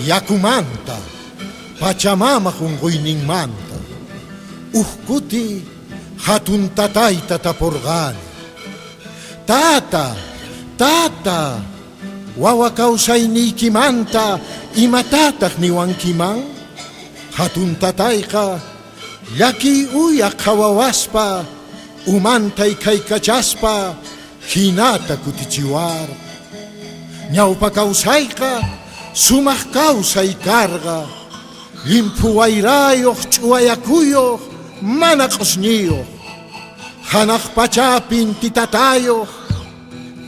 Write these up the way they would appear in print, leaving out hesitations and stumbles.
Yakumanta, Pachamamaj onqoyninmanta. Uj kuti jatun tatayta taporqani, Tata, tata, wawa kawsayniykimanta imatataj niwankiman? Jatun tatayqa llakiy uya qhawawaspa, umanta ikhaykachaspa jinata kutichiwarqa. Ñawpa kawsayqa sumaj kawsay karqa, llimphu wayrayoj, ch'uwayakuyoj, mana q'osñiyoj, janaj pachapi inti tatayoj,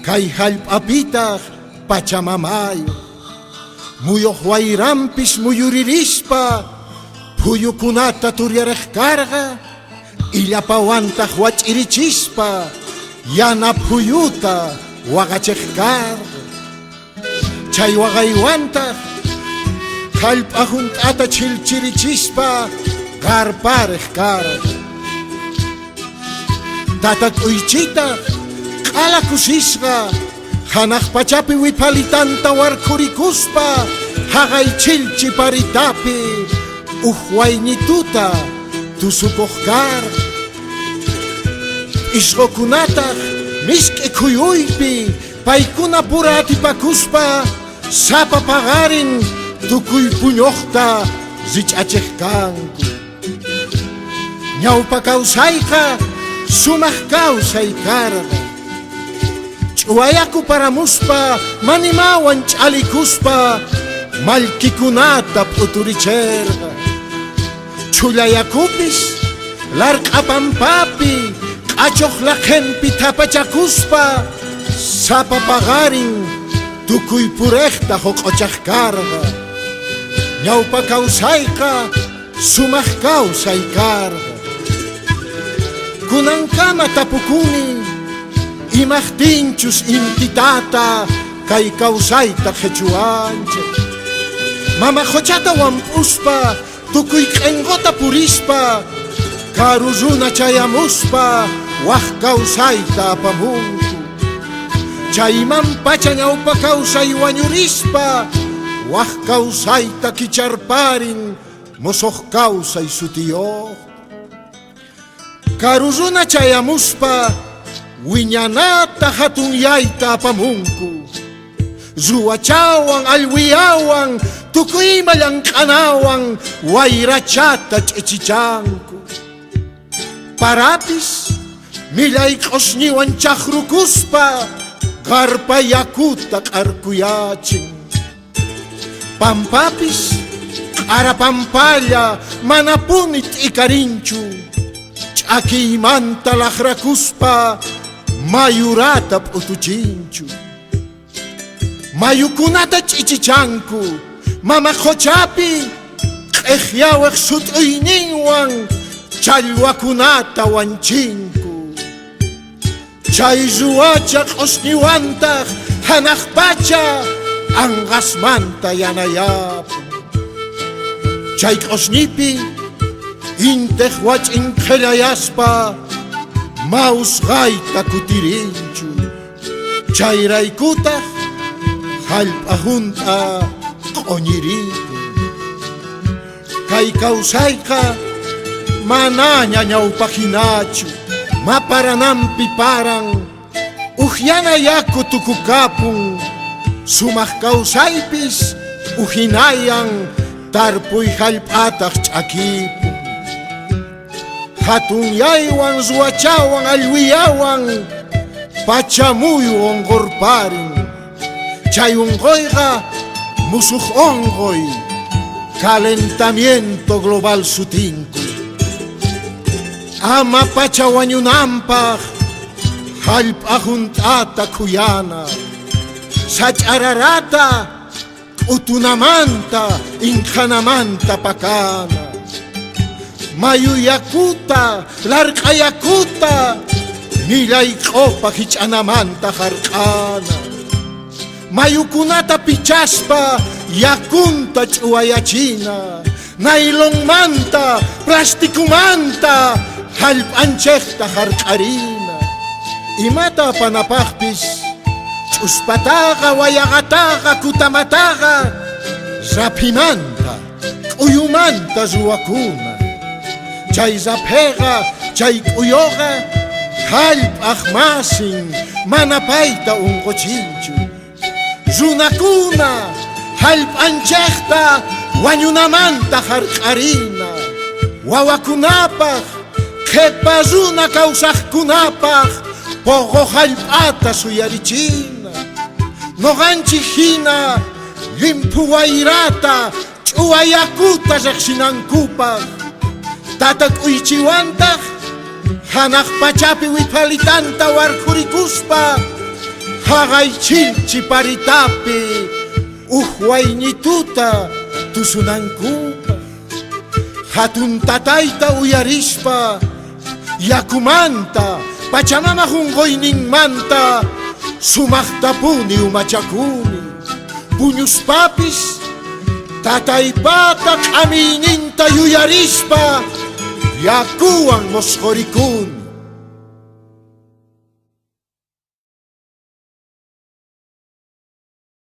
kay jallp'apitaj pachamamayoj. Muyoj wayranpis muyuririspa phuyukunata turyarej karqa, Illapawantaj wach'irichispa yana phuyuta waqachej karqa. Chay waqaywantaj jallp'a junt'ata chhilchirichispa qarparej karqa. Tata k'uychitaj q'ala kusisqa janaj pachapi wiphalitanta warkhurikuspa jaqay chhilchi paritapi uj wayñituta tusukoj karqa. P'isqokunataj misk'i khuyuypi paykuna pura atipakuspa sapa paqarin tukuy puñojta rich'achej kanku. Ñawpa kawsayqa sumaj kawsay karqa. Ch'uwayaku paramuspa manimawan ch'alikuspa mallkikunata p'uturicherqa. Chhulla yakupis larq'a pampapi q'achoj laqhenpi thapachakuspa sapa paqarin tukuy purejta joq'ochaj karqa. Ñawpa kawsayqa sumaj kawsay karqa. Kunankama tapukuni imajtinchus inti tata kay kawsayta qhechuwanchej. Mama qochata wamp'uspa tukuy q'enqota purispa karu runa chayamuspa waj kawsayta apamunku. Chayman pacha ñawpa kawsay wañurispa waj kawsayta kicharparin mosoj kawsay sutiyoj. Karu runa chayamuspa wiñanata jatunyayta apamunku. Ruwachawan, allwiyawan, tukuy ima llank'anawan wayrachata ch'ichichanku. Parapis millay q'osñiwan chajrukuspa qarpa yakuta q'arkuyachin. Pampapis q'ara pampalla manapuni t'ikarinchu, ch'akiymanta lajrakuspa mayurata p'utuchinchu. Mayukunata ch'ichichanku, mama qochapi q'ejyawej sut'uyninwan challwakunata wanchinku. Chay ruwacha q'osñiwantaj janaj pacha anqasmanta yanayapun. Chay q'osñipi intej wach'in qhellayaspa mausqayta kutirinchu. Chayraykutaj jallp'a junt'a q'oñirikun. Kay kawsayqa manaña ñawpajinachu, maparananpi paran, ujyana yaku tukukapun, sumaj kawsaypis ujinayan, tarpuy jallp'ataj ch'akipun. Jatunyaywan ruwachawan allwiyawan pachamuyu onqorparin. Chay onqoyqa musuj onqoy, calentamiento global sutinku. Ama pacha wañunanpaj jallp'a junt'ata khuyana, sach'ararata k'utunamanta inqhanamanta pakana. Mayu yakuta, larq'a yakuta, millay q'opa jich'anamanta jark'ana. Mayukunata pichaspa yakunta ch'uwayachina, nailonmanta, plasticomanta jallp'anchejta jark'arina. Imata apanapajpis ch'uspataqa, wayaqataqa, kutamataqa. Raphimanta, k'uyumanta ruwakuna. Chay rapheqa, chay k'uyoqa jallp'aj masin, mana payta unquchinchu. Runakuna jallp'anchejta wañunamanta jark'arina. Wawakunapaj, qhepa runa kawsajkunapaj poqo jallp'ata suyarichina. Noqanchej jina llimphu wayrata, ch'uwa yakuta rejsinankupaj. Tata k'uychiwantaj janaj pachapi wiphalitanta warkhurikuspa jaqay chilchi paritapi uj wayñituta tusunankupaj. Jatun tatayta uyarispa yakumanta, Pachamamaj unqoyninmanta sumajtapuni umachakuni. Puñuspapis tataypata k'amiyninta yuyarispa yakuwan mosqorikuni.